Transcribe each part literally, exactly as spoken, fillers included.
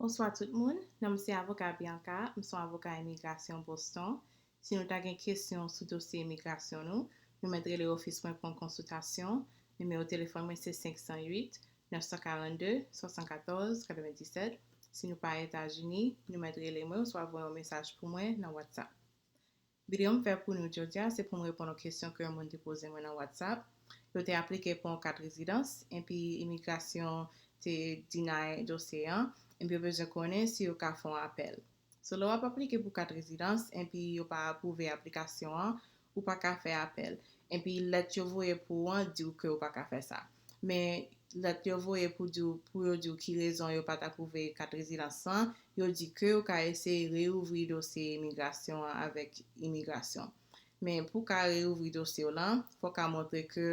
Bonswa tout moun, non m se avoka Bianca, m se yon avoka imigrasyon Boston. Si nou ta gen kesyon sou dosye imigrasyon nou, nou mèt rele ofis mwen pou yon konsiltasyon. Nimewo telefòn mwen se senk san uit, nèf san karannde, swasannkatòz, katrevenndisèt. Si nou pa Etazini, nou mèt rele mwen oswa voye yon mesaj pou mwen nan WhatsApp. Videyo m fè pou nou jodi a, se pou m reponn yon kesyon ke yon moun te poze mwen nan WhatsApp. Yo te aplike pou yon kat rezidans, epi imigrasyon te deny dosye an, epi yo bezwen konnen si yo ka fè yon apèl. So, lè w ap aplike pou kat rezidans, epi yo pa apwouve aplikasyon an, ou pa ka fè apèl. Epi lèt yo voye pou ou an di w ke ou pa ka fè sa. Men lèt yo voye pou di w, pou yo di w ki rezon yo pa t apwouve kat rezidans lan, yo di ke yo ka eseye reouvri dosye imigrasyon an avèk imigrasyon. Men pou w ka reouvri dosye w lan, fò w ka montre ke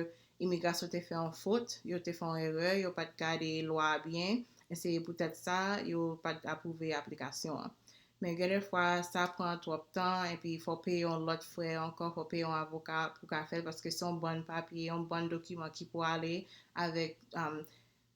imigrasyon te fè yon fot, yo te fè yon erè, yo pa t gade lwa a byen, e se poutèt sa yo pa t apwouve aplikasyon an. Men gen de fwa, sa pran twòp tan, epi fò w peye yon lòt frè ankò, fò w peye yon avoka pou w ka fè l, paske se yon bann papye, yon bann dokiman ki pou ale avèk, um,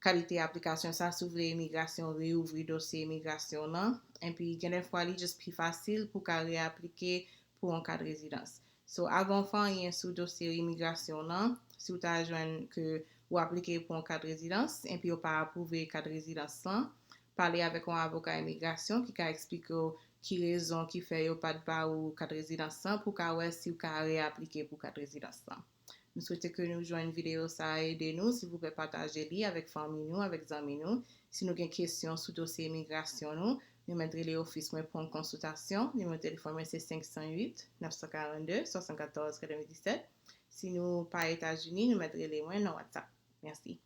kalite aplikasyon sa, si w vle imigrasyon reouvri dosye imigrasyon w lan. Epi gen de fwa, li just pi fasil pou w ka reaplike pou yon kat rezidans. So, avan w fè anyen sou dosye imigrasyon w lan, si w ta jwenn ke ou aplike pou yon kat rezidans, epi yo pa apwouve kat rezidans lan, pale avèk yon avoka imigrasyon ki ka eksplike w ki rezon ki fè yo pa t ba ou kat rezidans lan pou w ka wè si w ka reaplike pou kat rezidans lan. M swete ke nou jwenn videyo sa a ede nou. Silvouplè, pataje li avèk fanmi nou, avèk zanmi nou. Si nou gen kesyon sou dosye imigrasyon nou, nou mèt rele ofis mwen pou yon konsiltasyon. Nimewo telefòn mwen se senk san uit, nèf san karannde, swasannkatòz, katrevenndisèt. Si nou pa Etazini, nou mèt rele mwen nan WhatsApp. Mèsi.